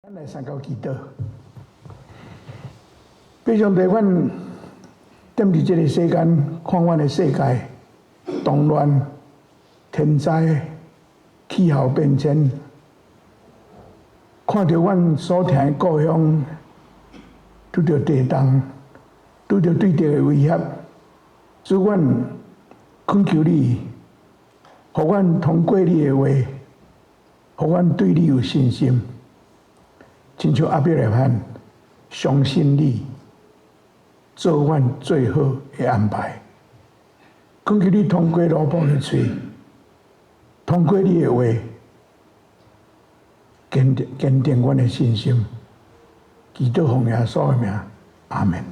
咱來三交祈禱。父上帝，阮踮佇這個世間，看阮的世界動亂、天災、氣候變遷，看著阮所疼的故鄉拄著地動，拄著對敵的威脅，主，阮懇求你，予阮通過你的話，予阮對你有信心。親像亞伯拉罕相信你，做阮最好的安排。懇求你通過羅伯的喙，通過你的話，堅定堅定阮的信心。祈禱奉耶穌的名，阿門。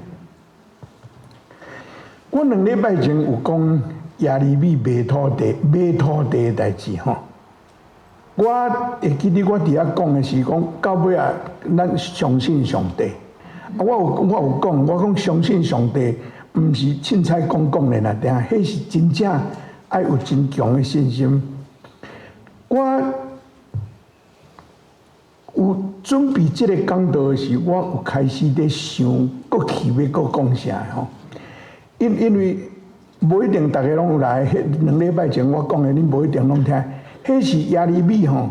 我2禮拜前有講耶利米賣土地、買土地的代誌吼。我會記得我佇遐講的是講到尾仔，咱相信上帝。啊，我有講，我講相信上帝，毋是凊彩講講的爾爾，彼是真正愛有真強的信心。我有準備這個講道的時，我有開始咧想過去欲閣講啥吼。因為無一定逐个攏有來，彼2禮拜前我講的，恁無一定攏聽。彼是耶利米吼，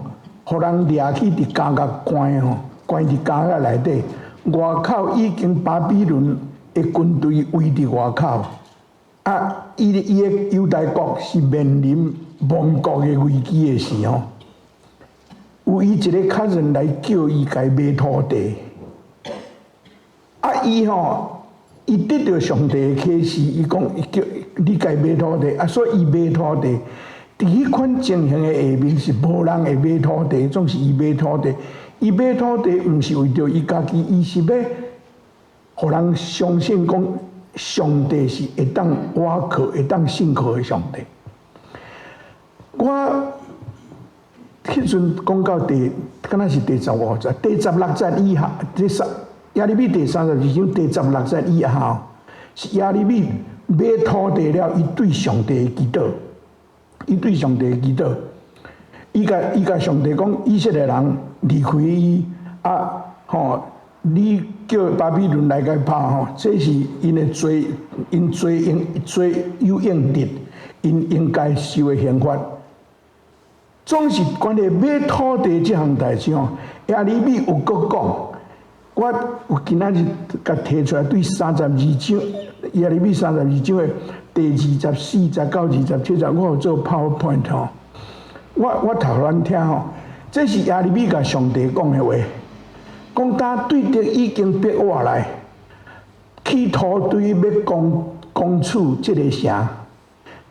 予人掠去佇監獄關吼，關佇監獄內底，外口已經巴比倫的軍隊圍佇外口，啊，伊的猶大國是面臨亡國的危機的時吼，有伊一個 cousin 來叫伊共伊買土地，啊，伊吼，伊得著上帝的啟示，伊講伊叫你共伊買土地，啊，所以伊買土地。佇彼款情形的下面是無人會買土地，總是伊買土地。伊買土地毋是為著伊家己，伊是欲予人相信講上帝是會當倚靠、會當信靠的上帝。我彼陣講到第，敢若是第15節、第16節以下，第十耶利米第32章第16節以下，是耶利米買土地了，伊對上帝的祈禱。伊對上帝祈禱，伊共上帝講，以色列人離開伊啊，吼！你叫巴比倫來共伊拍吼，這是𪜶的罪，𪜶罪應罪有應得，𪜶應該受的刑罰。總是關於買土地這項代誌吼，耶利米有閣講，我有今仔日共提出來，對三十二章，耶利米三十二章的第24節到27節，我有做 PowerPoint 吼。我讀予咱聽吼，這是耶利米共上帝講的話，講當對敵已經逼我來，去土堆欲攻攻取這个城，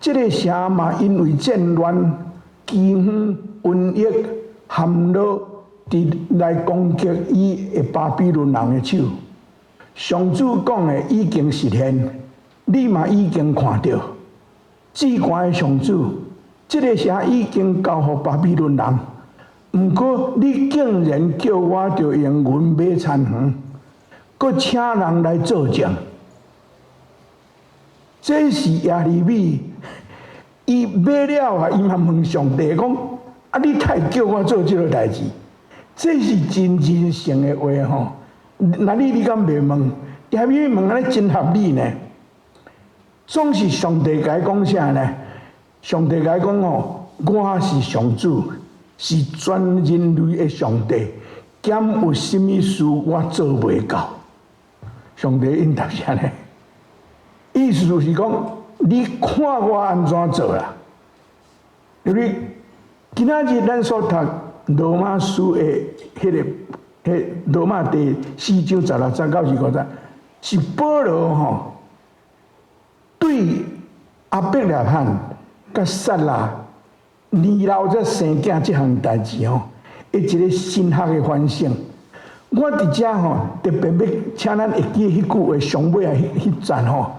這个城嘛因為戰亂、饑荒、瘟疫、旱澇，佇來攻擊伊的巴比倫人的手。上主講的已經實現，你嘛已經看著。至懸的上主，這个城已經交予巴比倫人。毋過你竟然叫我著用銀買田園，閣請人來作證。這是耶利米，伊買了啊，伊嘛問上帝講：啊，你哪會叫我做這个代誌？這是真人性的話吼。那你敢袂問？耶利米問按呢真合理呢。總是上帝共伊講啥呢？上帝共伊講吼，我是上主，是全人類的上帝，敢有啥物事我做袂到？上帝應答啥呢？意思就是講，你看我按怎做啦？因為今仔日咱所讀羅馬書的彼个、彼羅馬第4章16節到25節，是保羅吼對亞伯拉罕佮撒拉年老才生囝這項代誌吼，的一个神學的反省。我佇遮吼特別欲請咱會記彼句話上尾仔彼節吼，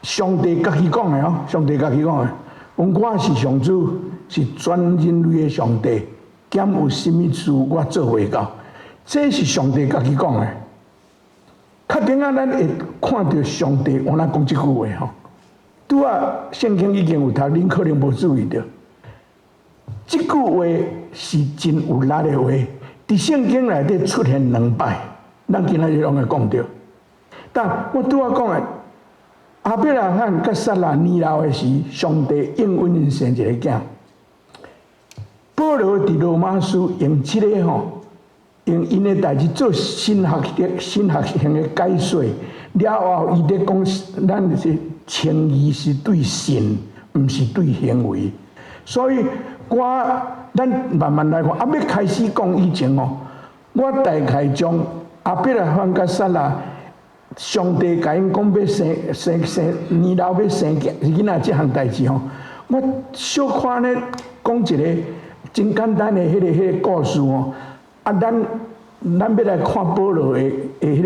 上帝家己講的哦，上帝家己講的，講我是上主，是全人類的上帝，敢有啥物事我做袂到？這是上帝家己講的。較頂仔咱會看著上帝按怎講這句話吼。拄仔聖經已經有讀，恁可能無注意著。這句話是真有力的話，佇聖經內底出現兩擺，咱今仔日攏會講著。但我拄仔講的，亞伯拉罕佮撒拉年老的時，上帝應允𪜶生一个囝。保羅佇羅馬書用這个吼，用𪜶的代誌做神學的神學性的解說了後，伊咧講，咱是稱義是對信，毋是對行為。所以我咱慢慢來看，啊，欲開始講以前哦，我大概將亞伯拉罕佮撒拉，上帝共𪜶講欲生生生年老欲生囝囡仔這項代誌吼，我小可呢講一个真簡單的彼個故事吼，啊，咱欲來看保羅的彼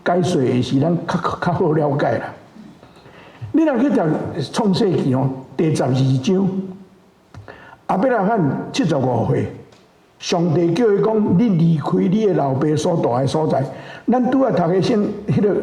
個解說的時，咱較較好了解啦。你若去讀創世記吼，第12章，亞伯拉罕75歲，上帝叫伊講：你離開你的老爸所蹛的所在。咱拄仔讀的先，彼個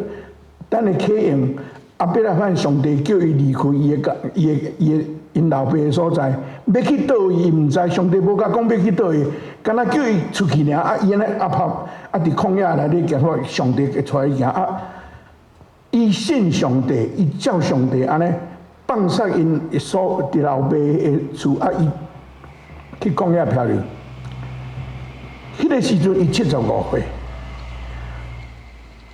等下啟用亞伯拉罕，上帝叫伊離開伊的伊的伊的𪜶老爸的所在，欲去佗位伊毋知，上帝無共講欲去佗位，干焦叫伊出去爾，啊伊按呢阿拍啊佇曠野內底行出來，上帝會帶伊行啊，伊信上帝，伊照上帝按呢放捨𪜶所佇老爸的厝啊，伊去曠野漂流。彼個時陣伊七十五歲，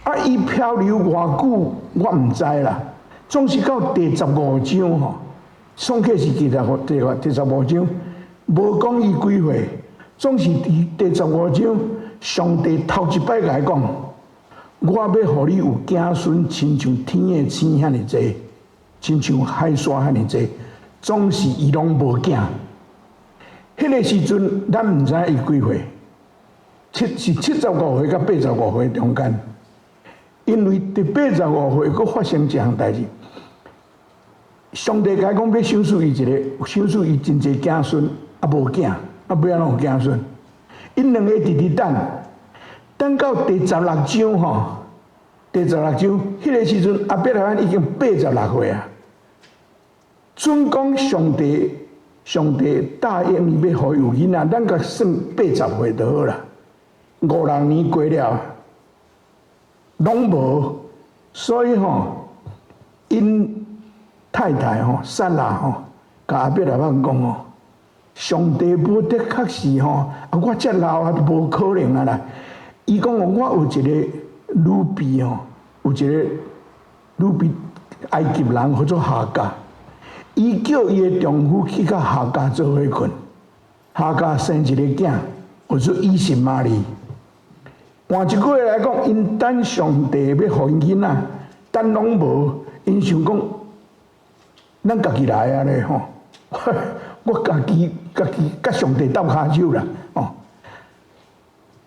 啊伊漂流偌久我毋知啦，總是到第十五章吼。創世記第十五章，無講伊幾歲，總是佇第十五章，上帝頭一擺共伊講，我欲予你有子孫，親像天的星遐爾濟，親像海沙遐爾濟，總是伊攏無囝。彼個時陣，咱毋知伊幾歲，是75歲佮85歲中間，因為佇八十五歲，閣發生一項代誌。上帝共伊講欲賞賜伊一个，賞賜伊真濟子孫，啊無囝，啊欲按怎有子孫？𪜶兩個直直等，等到第十六章吼，第十六章，彼個時陣，亞伯拉罕已經八十六歲啊。準講上帝，上帝答應伊欲予伊有囡仔，咱共算八十歲就好啦。五六年過了，攏無，所以吼，𪜶太太吼，撒拉吼，共亞伯拉罕講哦，上帝無的確是吼，啊我遮老啊，無可能啊啦。伊講哦，我有一個女婢吼，有一個女婢埃及人，號做夏甲。伊叫伊的丈夫去佮夏甲做伙睏，夏甲生一個囝，號做以實瑪利。換一句話來講，𪜶等上帝欲予𪜶囡仔，等攏無，𪜶想講，咱家己來啊咧吼，我家己家己佮上帝鬥跤手啦，吼。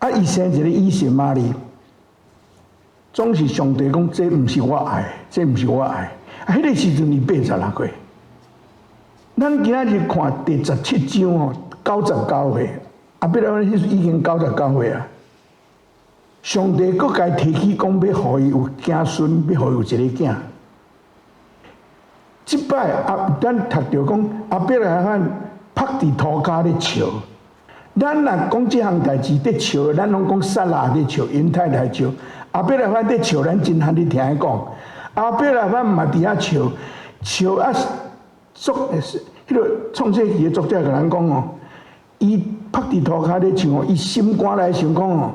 啊，伊生一個以實瑪利，總是上帝講這毋是我愛，這毋是我愛。啊，彼個時陣伊八十六歲。咱今仔日看第十七章吼，九十九歲，亞伯拉罕彼時已經九十九歲啊。上帝閣共伊提起講，欲予伊有子孫，欲予伊有一个囝。這擺啊，咱讀著講亞伯拉罕伏佇塗跤咧笑。咱若講這項代誌佇笑，咱攏講撒拉佇笑，𪜶太太笑。亞伯拉罕佇笑，咱真罕咧聽伊講。亞伯拉罕嘛佇遐笑，笑啊！作彼個創世記的作者共咱講哦，伊伏佇塗跤咧笑哦，伊心肝內想講哦，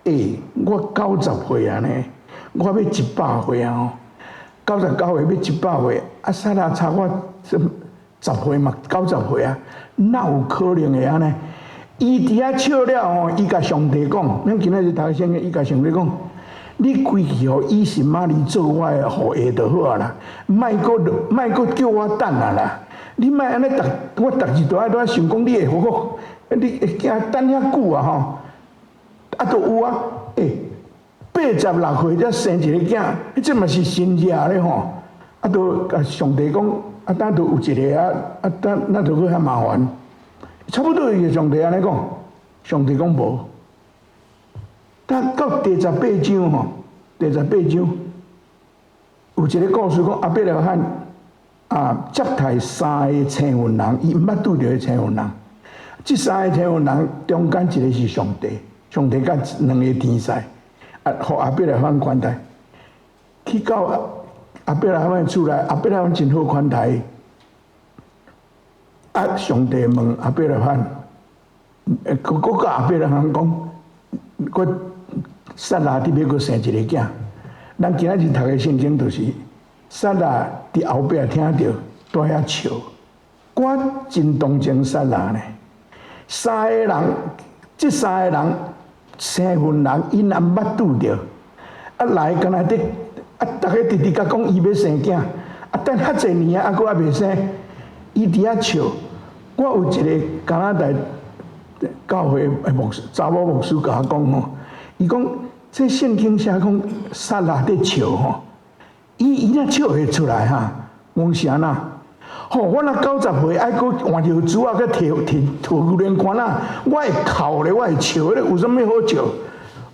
欸，我九十歲啊呢，我欲一百歲啊吼。99歲欲一百歲，啊，撒拉差我10歲嘛，九十歲啊，哪有可能會按呢？伊佇遐笑了吼，伊共上帝講，咱今仔日讀聖經，伊共上帝講，你規氣予以實瑪利做我的後裔就好啊啦，莫閣莫閣叫我等啊啦，你莫按呢逐我逐日都愛都愛想講你會予我，你會驚等遐久啊吼？啊，都有啊，欸，八十六歲才生一個囝，這嘛是神跡咧吼！啊，都共上帝講，啊，等都有一個啊，啊，等那就閣較麻煩。差不多伊上帝按呢講，上帝講無。但到第十八章吼，第十八章有一个故事講，亞伯拉罕啊接待三个青雲人，伊毋捌拄著彼青雲人。這三个青雲人中間一个是上帝。上帝佮兩个天使，啊，予亞伯拉罕款待，去到亞伯拉罕厝內，亞伯拉罕真好款待。啊，上帝問亞伯拉罕，閣閣佮亞伯拉罕講，我撒拉佇欲閣生一個囝。咱今仔日讀的聖經就是撒拉佇後壁聽著，蹛遐笑。我真同情撒拉呢。三个人，這三個人生份人，𪜶也毋捌拄著，啊來敢若佇啊，逐家直直共講伊欲生囝，啊等遐濟年啊，猶閣猶未生，伊佇遐笑。我有一个加拿大教會的牧師，查某牧師共我講吼，伊講這聖經寫講撒拉佇笑吼，伊伊若笑會出來哈？我講是按怎？吼，我若90歲愛閣換尿苴仔，閣提提提牛奶罐仔，我會哭咧，我會笑咧，有啥物好笑？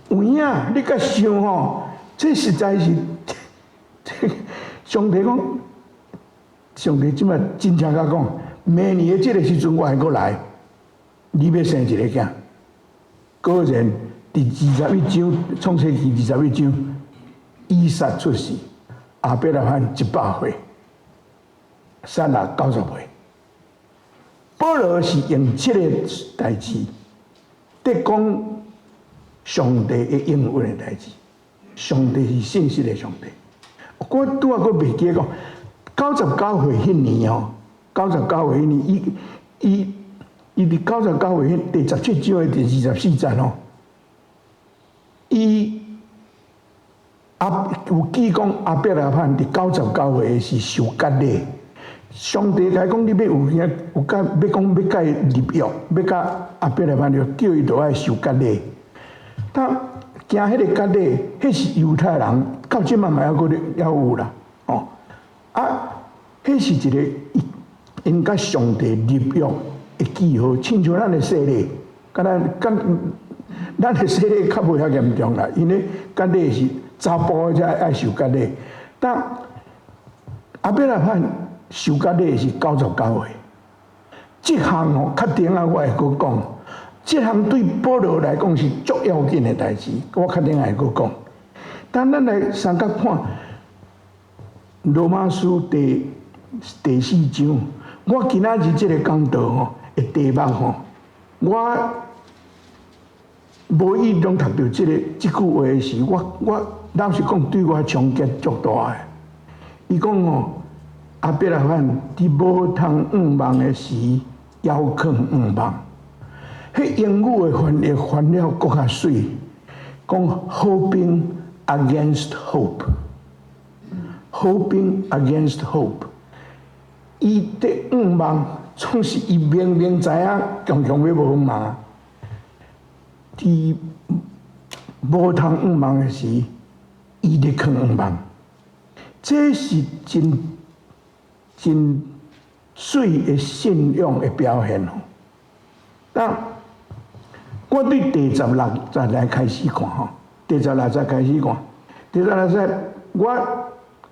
有影，你閣想吼，這實在是，上帝講，上帝這擺真正共講，明年的這个時陣我會閣來，你欲生一个囝。果然，佇21章，創世記21章，以撒出世，亞伯拉罕100歲。撒拉90歲。保羅是用這个代誌，佇講上帝的應允的代誌。上帝是信實的上帝。我拄仔閣袂記講，99歲彼年吼，九十九歲彼年，伊伊伊佇九十九歲彼第17章的第24節吼，伊阿有記講亞伯拉罕佇九十九歲時受割禮。上帝共伊講，你欲有影有佮欲講欲佮伊立約，欲佮亞伯拉罕就叫伊著愛受割禮。他行彼个割禮，彼是猶太人，到這擺嘛猶閣猶有啦，哦，啊，彼是一个𪜶佮上帝立約的記號，親像咱的洗禮，佮咱佮咱的洗禮較無遐嚴重啦，因為割禮是查埔才愛受割禮，但亞伯拉罕受割禮是99歲，這項吼較等仔我會閣講，這項對保羅來講是足要緊的代誌，我較等仔會閣講。但咱來相佮看羅馬書第四章，我今仔日這个講道吼的題目吼，我無意中讀著這个這句話的時，我我老實講對我衝擊足大的。伊講吼，亞伯拉罕佇無通向望的時，猶肯向望。彼英語的翻譯翻了閣較媠，講 hoping against hope，hoping against hope。伊佇向望，總是伊明明知影強強欲無向望。佇無通向望的時，伊佇肯向望。這是真真媠的信仰的表現吼。那我對第十六節來開始看吼，第十六節開始看，第十六節我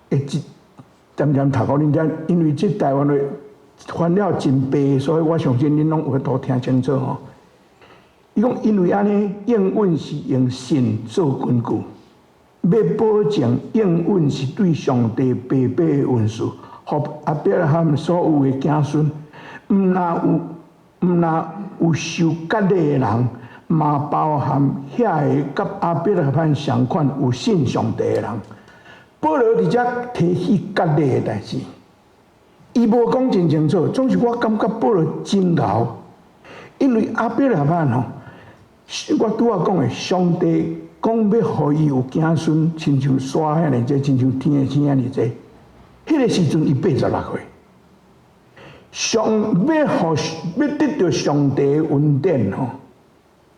會一漸漸讀予恁聽，因為這台灣話翻了真白，所以我相信恁攏有法度聽清楚吼。伊講因為按呢，應允是用信做根據，欲保證應允是對上帝白白的恩賜，予亞伯拉罕所有的子孫，毋若有受割禮的人，嘛包含遐个佮亞伯拉罕仝款有信上帝的人。保羅佇遮提起割禮的代誌，伊無講真清楚，總是我感覺保羅真𠢕，因為亞伯拉罕吼，我拄仔講的，上帝講欲予伊有子孫，親像沙遐爾濟，親像天的星遐爾濟。彼个時陣伊86歲，上欲予欲得著上帝的恩典吼，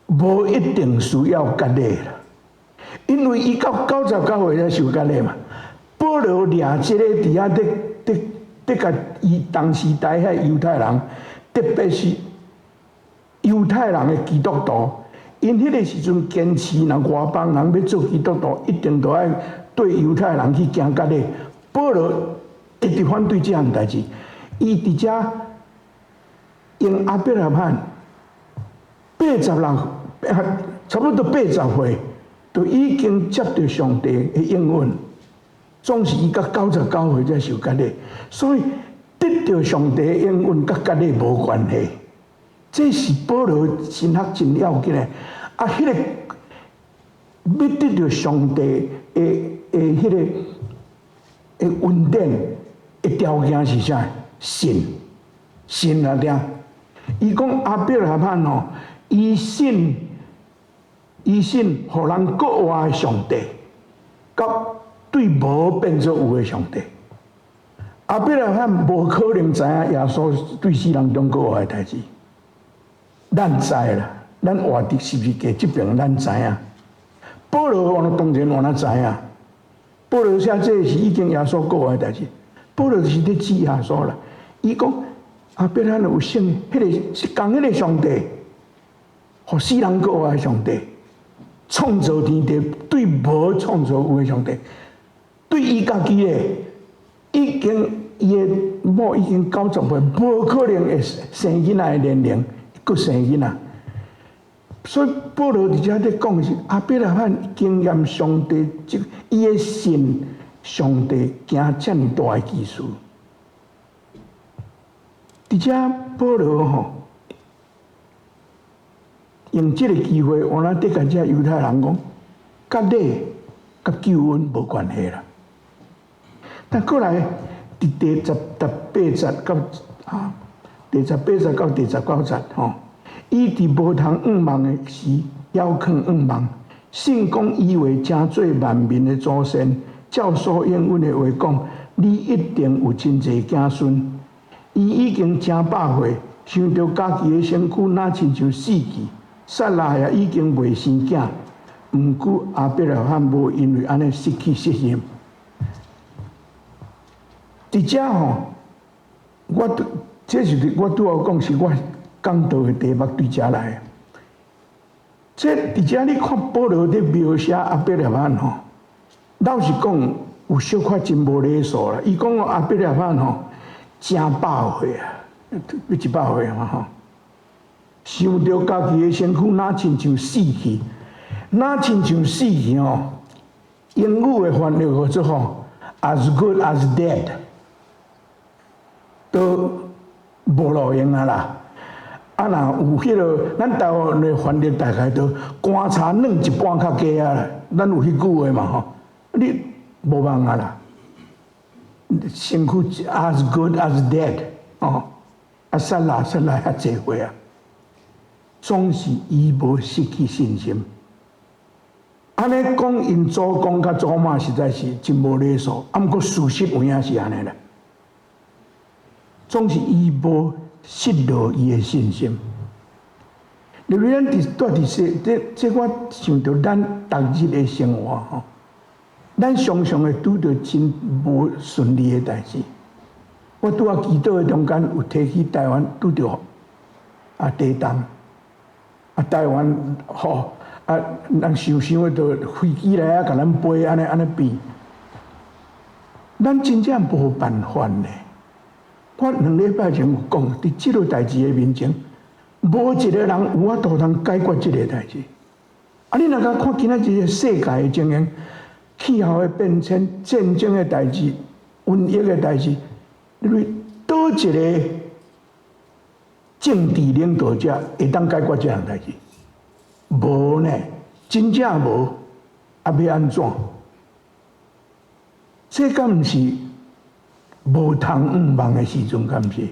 無一定需要割禮啦，因為伊到99歲才受割禮嘛。保羅掠這个佇遐佇佇佇共伊當時代遐猶太人，特別是猶太人的基督徒，𪜶彼个時陣堅持，若外邦人欲做基督徒，一定都愛對猶太人去行割禮。保羅一直反對這項代誌，伊佇遮用亞伯拉罕86差不多80歲，就已經接著上帝的應允，總是伊到99歲才受割禮，所以得著上帝的應允佮割禮無關係。這是保羅神學真要緊的。啊，彼個欲得著上帝的的彼個的恩典的條件是啥？信，信啊！聽，伊講亞伯拉罕吼，伊信，伊信予人閣活的上帝，佮對無變做有的上帝。亞伯拉罕無可能知影耶穌對死人中閣活的代誌，咱知啦，咱活佇十字架這爿，咱知影。保羅我當然我哪知影。保羅寫這是已經耶穌閣活的代誌，保羅是咧指耶穌啦。伊講亞伯拉罕有信，彼個是仝彼個上帝，予死人閣活的上帝，創造天地對無創造有的上帝，對伊家己的已經伊的某已經90歲，無可能會生囡仔的年齡，閣生囡仔。所以保羅佇遮咧講是亞伯拉罕經驗上帝，這伊的信上帝行遮爾大的奇事。佇遮保羅吼，用這個機會，我來得共這猶太人講，割禮佮救恩無關係啦。但過來佇第十八節到啊，第十八節到第19節吼。伊佇無通向望的時，猶肯向望。信講伊會成做萬民的祖先，照所應允的話講，你一定有真濟子孫。伊已經成百歲，想著家己的身軀若親像死去，撒拉也已經袂生囝。毋過亞伯拉罕無因為按呢失去信心。佇遮吼，我這是我拄仔講是我講道的題目對遮來的。這佇遮你看保羅佇描寫亞伯拉罕吼，老實講有小可真無禮數啦。伊講亞伯拉罕吼，成百歲啊，欲100歲嘛吼。想著家己的身軀若親像死去，若親像死去吼。英語的翻譯叫做吼，as good as dead，都無路用啊啦。啊，若有彼個，咱台灣的翻譯大概都棺柴軟一半較低啊啦。咱有彼句話嘛吼，你無望啊啦。身軀 as good as dead，哦，啊，撒拉撒拉遐濟歲啊，總是伊無失去信心。按呢講，𪜶祖公佮祖媽實在是真無禮數，啊，毋過事實有影是按呢啦。總是伊無失落伊的信心。因為咱佇蹛佇世，這這我想著咱逐日的生活吼，咱常常會拄著真無順利的代誌。我拄仔祈禱的中間有提起台灣拄著啊地動，啊台灣吼啊人想想的就飛機來啊，共咱飛按呢按呢變，咱真正無辦法呢。我2禮拜前有講，佇這個代誌的面前，無一個人有法度通解決這個代誌。啊，你若共看今仔這個世界的情形，氣候的變遷、戰爭的代誌、瘟疫的代誌，你佗一個政治領導者會當解決這項代誌？無呢，真正無。啊，欲按怎？這敢毋是無通向望的時陣，敢毋是？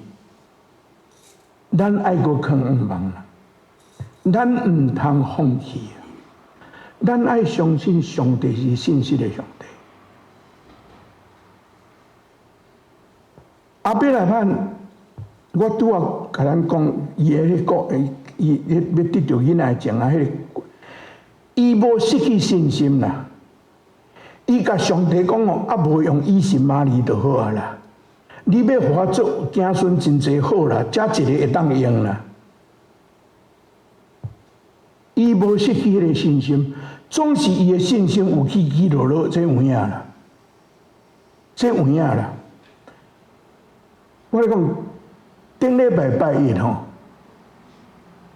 咱愛閣囥向望啦，咱毋通放棄啊！咱愛相信上帝是信實的上帝。亞伯拉罕，我拄仔共咱講，伊的彼個，伊欲得著囡仔的前啊，彼個，伊無失去信心啦。伊共上帝講哦，啊無用以實瑪利就好啊啦。你欲予我做子孫真濟好啦，這一個會當用啦。伊無失去彼個信心，總是伊的信心有起起落落，這有影啦，這有影啦。我咧講，頂禮拜拜一吼，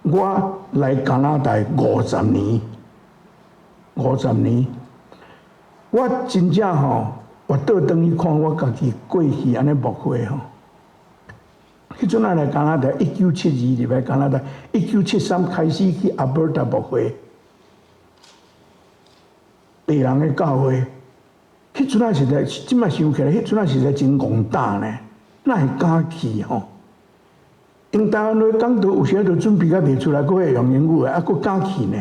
我來加拿大五十年，五十年，我真正吼，我倒轉去看我家己過去按呢牧會吼。彼陣仔來加拿大，1972入來加拿大，1973開始去阿伯達牧會，白人的教會。彼陣仔實在，這擺想起來，彼陣仔實在真戇膽呢，哪會敢去吼？用台灣話講道，有時都準備甲袂出來，閣會用英語的，啊，閣敢去呢？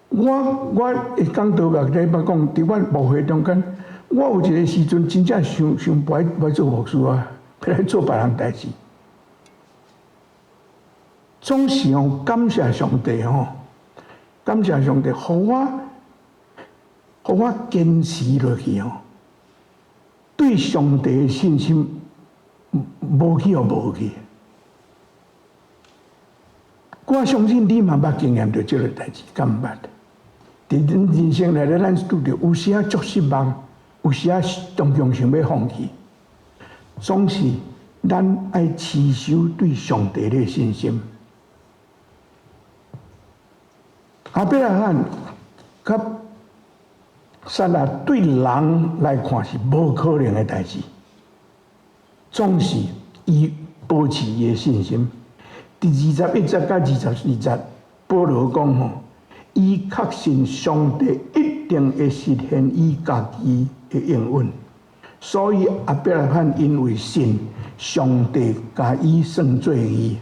我會講道目禮拜講，佇阮牧會中間，我有一個時陣真正想想無愛無愛做牧師啊，欲來做別項代誌。總是吼感謝上帝吼，感謝上帝，予我堅持落去吼，對上帝的信心無去予無去。我相信你嘛捌經驗著這个代誌，敢毋捌？佇恁人生內底，咱拄著有時仔足失望，有時仔常常想欲放棄，總是咱愛持守對上帝的信心。亞伯拉罕佮撒拉對人來看是無可能的代誌，總是伊保持伊的信心。佇21節佮22節，保羅講吼，伊確信上帝一定會實現伊家己的應允，所以亞伯拉罕因為信上帝，共伊算做義。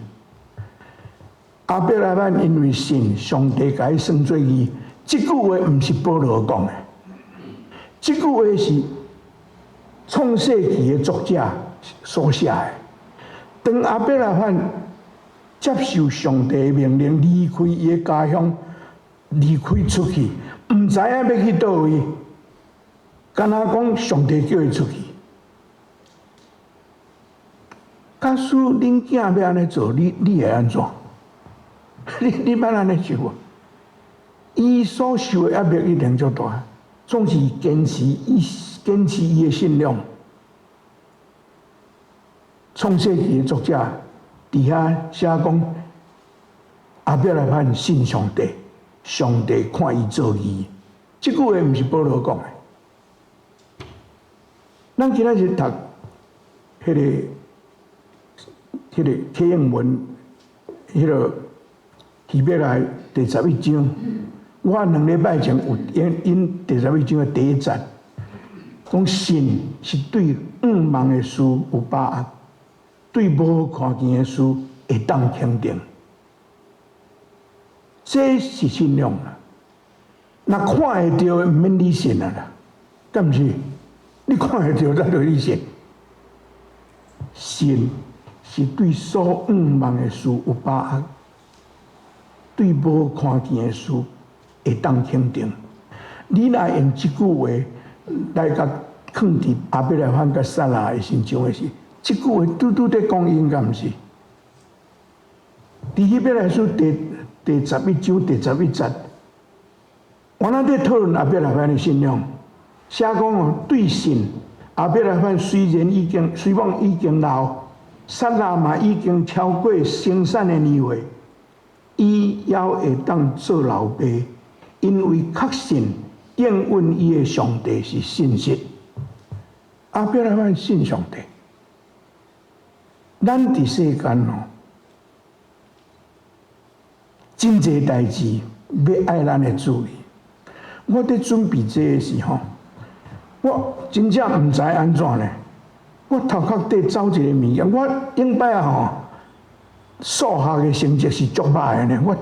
亞伯拉罕因為信上帝，共伊算做義。這句話毋是保羅講的，這句話是創世記的作者所寫的。當亞伯拉罕接受上帝的命令，離開伊的家鄉，離開出去，毋知影欲去佗位，敢若講上帝叫伊出去。假使恁囝欲按呢做，你會按怎？你捌按呢想無？伊所受的壓力一定足大，總是堅持伊的信仰。創世記的作者佇遐寫講，亞伯拉罕信上帝，上帝看伊做義。這句話毋是保羅講的。咱今仔日讀彼个啟應文，彼个希伯來第十一章，我2禮拜前有引引第十一章的第一節，講信是對向望的事有把握，對無看見的事會當肯定。這是信仰啦。若看會著的，毋免你信啊啦，敢毋是？你看會著才著你信。信是對所向望的事有把握，對無看見的事會當肯定。你若用這句話來共囥佇亞伯拉罕佮撒拉的身上的時，這句話拄拄佇講𪜶，敢毋是？佇希伯來書第十一章第十一節，我咱佇討論亞伯拉罕的信仰，寫講哦，對信亞伯拉罕雖罔已經老，撒拉嘛已經超過生產的年歲，伊猶會當做老爸，因為確信應允伊的上帝是信實。亞伯拉罕信上帝，咱佇世間哦，真濟代誌欲愛咱的注意。我佇準備這个時吼，我真正毋知按怎呢。我頭殼底走一个物件，我頂擺啊吼，數學的成績是足歹的呢，我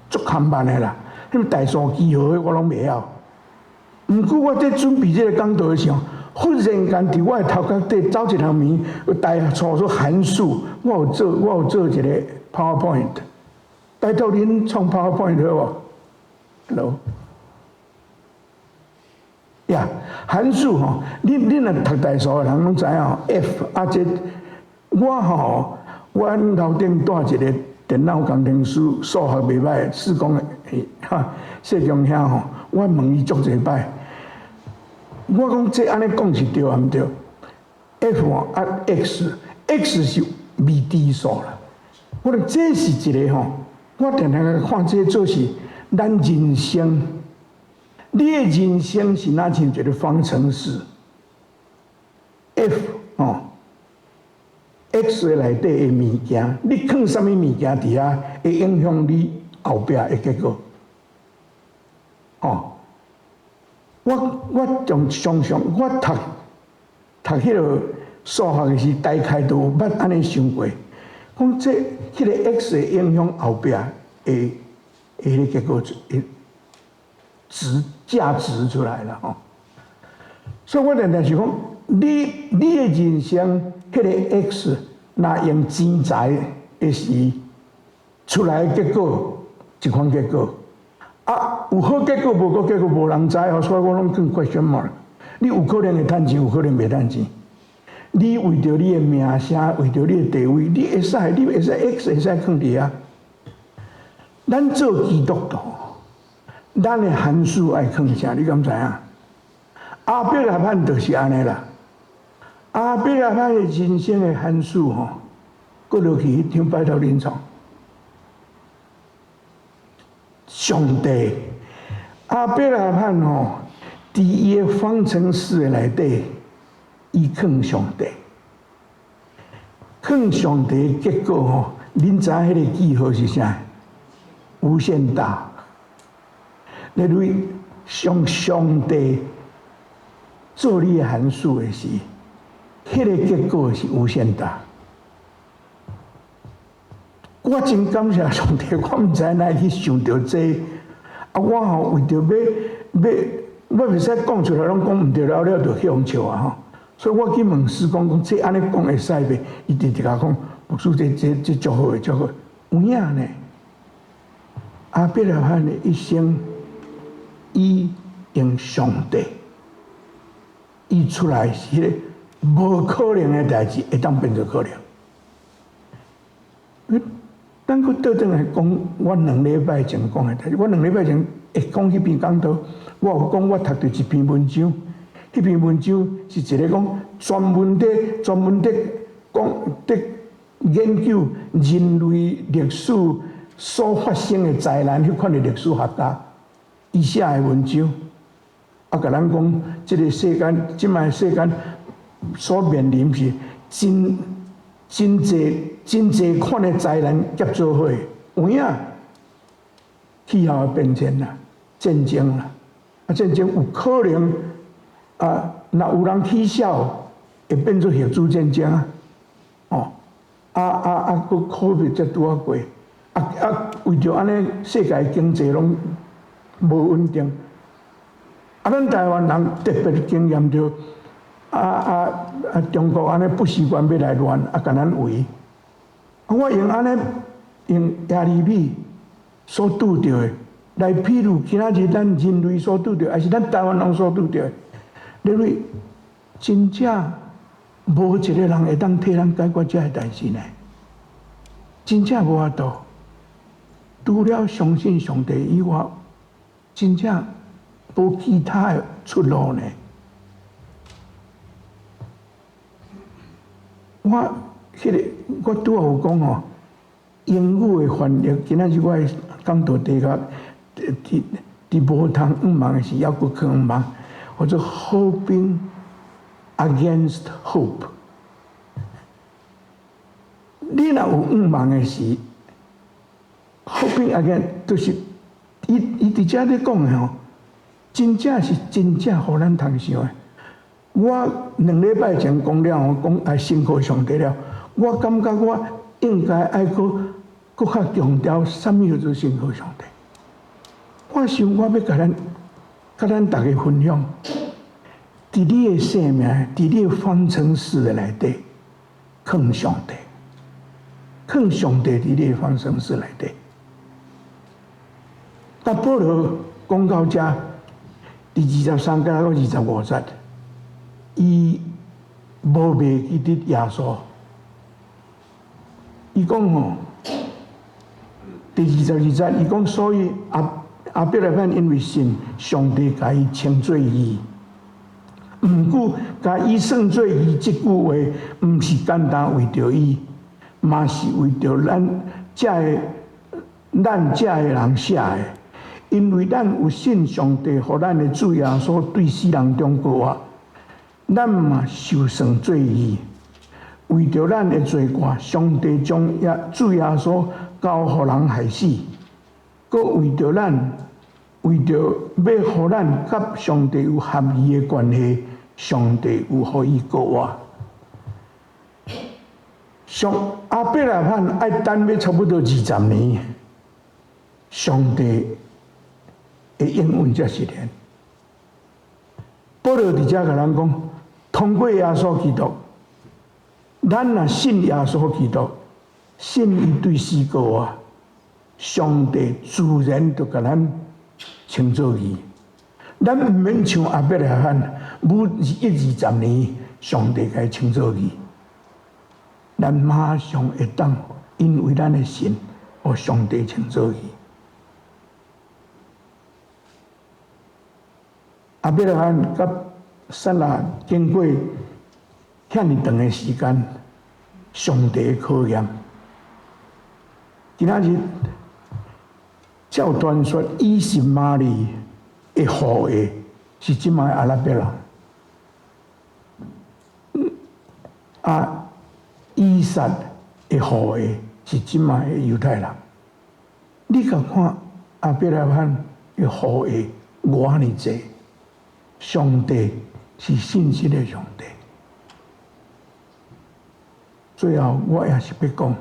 足緩慢的啦。彼個代數幾何我攏袂曉。毋過我佇準備這个講道的時候，忽然間佇我的頭殼底走一項物，代數說函數，我有做一個 PowerPoint。拜託恁創 PowerPoint 好無？Hello。呀，函數吼，恁若讀代數的人攏知影吼，F 啊這我吼，阮樓頂蹛一個電腦工程師，數學袂䆀，四公哈謝強兄吼，我問伊足濟擺，我講這按呢講是對抑毋對？F 啊 X，X 是未知數啦。我講這是一個吼，我定定看這做是咱人生，你的人生是若像一個方程式，F 哦，X 內底的物件，你囥啥物物件佇遐，會影響你後壁的結果。哦，我從常常我讀讀彼個數學的時，大概都有捌按呢想過，講這彼個 X 會影響後壁的彼个結果，會值價值出來了吼。所以我定定是講，你的人生彼個 X，若用錢財的時，出來的結果一款結果。啊，有好結果無好結果無人知吼，所以我攏囥 question mark。你有可能會趁錢，有可能袂趁錢。你為著你的名聲，為著你的地位，你會使，你會使 X 會使囥佇遐。咱做基督徒，咱的函數愛囥啥？你敢知影？亞伯拉罕就是按呢啦。亞伯拉罕的人生的函數吼，閣落去彼張拜託恁創。上帝，亞伯拉罕吼，佇伊的方程式的內底，伊囥上帝，囥上帝結果吼，恁知影彼個記號是啥？無限大。你如上上帝做你的函數的時，彼個結果是無限大。我真感謝上帝，我毋知哪會去想著這個，啊，我吼為著欲欲，我袂使講出來，攏講毋對了了，就去予笑啊吼。所以我去問師公講，這按呢講會使袂？伊直直共講，牧師這這這足好的，足好。有影呢？亞伯拉罕的一生，伊用上帝，伊出來是彼個無可能的代誌，會當變做可能。咱閣倒轉來講，我兩禮拜前講的代誌，我兩禮拜前會講彼篇講道，我有講我讀著一篇文章，彼篇文章是一個講專門佇講佇研究人類歷史所發生的災難，彼款的歷史學家，伊寫的文章，啊，共咱講，這個世間，這擺世間所面臨是真真濟真濟款的災難夾做伙，有影氣候的變遷啦，戰爭啦，啊，戰爭有可能啊，若有人起痟，會變做核子戰爭啊，哦，啊啊啊，閣 COVID 才拄仔過，啊啊，為著按呢，世界經濟攏無穩定，啊，咱台灣人特別經驗著。啊啊啊！中國按呢不習慣欲來亂，啊，共咱圍。啊，我用按呢用耶利米所拄著的，來比喻今仔日咱人類所拄著，抑是咱台灣人所拄著的，認為真正無一個人會當替咱解決這个代誌呢？真正無法度。除了相信上帝以外，真正無其他的出路呢。我彼個我拄仔有講吼，英語的翻譯，今仔日我的講道題目，佇佇無通向望的時，猶閣向望，叫做 Hoping against hope。你若有向望的時，hoping against 就是伊伊佇遮咧講的吼，真正是真正予咱通想的。我兩禮拜前講了，我講愛信靠上帝了。我感覺我應該愛閣閣較強調啥物叫做信靠上帝。我想我欲共咱共咱逐家分享，佇你的生命，佇你的方程式的內底，囥上帝，囥上帝佇你的方程式內底。啊，保羅講到遮，佇23節到25節。伊無袂記得耶穌，伊講吼，第22節，伊講，所以亞亞伯拉罕因為信上帝，共伊稱做義。毋過，共伊算做義這句話，毋是單單為著伊，嘛是為著咱遮个咱遮的人寫的，因為咱有信上帝，予咱的主耶穌對死人中復活，咱嘛受算做義。為著咱的罪過，上帝將耶主耶穌交予人害死，閣為著咱，為著欲予咱佮上帝有合宜的關係，上帝又予伊復活。上亞伯拉罕愛等欲差不多二十年，上帝的應允才實現。保羅佇遮共咱講，通過耶穌基督，咱若信耶穌基督，信伊對死復活，上帝自然就共咱稱做義。咱毋免像亞伯拉罕，每一二十年，上帝共伊稱做義。咱馬上會當因為咱的信，予上帝稱做義。亞伯拉罕佮撒拉經過遐爾長的時間，上帝的考驗。今仔日照傳說，以實瑪利的後裔是這擺的阿拉伯人。啊，以撒的後裔是這擺的猶太人。你共看亞伯拉罕的後裔偌爾濟，上帝是信實的上帝。最後，我也是欲講，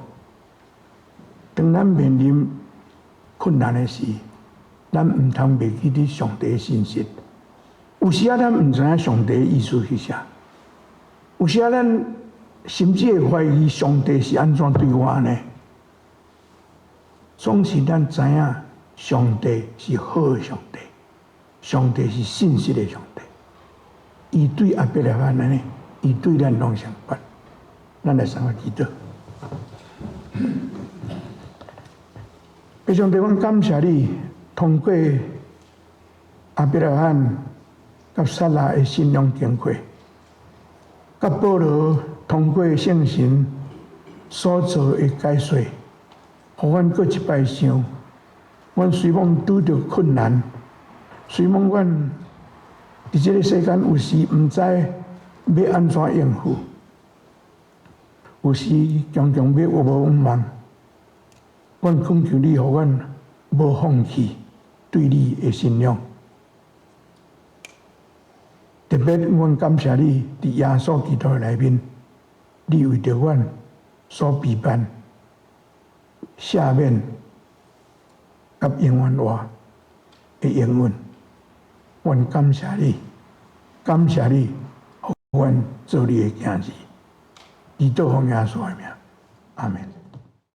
當咱面臨困難的時，咱毋通袂記得上帝的信實。有時仔咱毋知影上帝的意思是啥，有時仔咱甚至會懷疑上帝是按怎對我呢？總是咱知影上帝是好的上帝，上帝是信實的上帝。伊對亞伯拉罕按呢，伊對咱攏相款。咱來三個祈禱。上帝，阮感謝你，通過亞伯拉罕佮撒拉的信仰經過，佮保羅通過聖神所做的解說，予阮閣一擺想，阮雖罔拄著困難，雖罔阮佇這个世間有時毋知欲按怎應付，有時常常欲無望，阮懇求你，予阮無放棄對你的信仰。特別，阮感謝你佇耶穌基督的內面，你為著阮所備辦赦免佮永遠活的應允，阮感謝你，感謝你，予阮做你的囝兒，祈禱奉耶穌的名，阿門。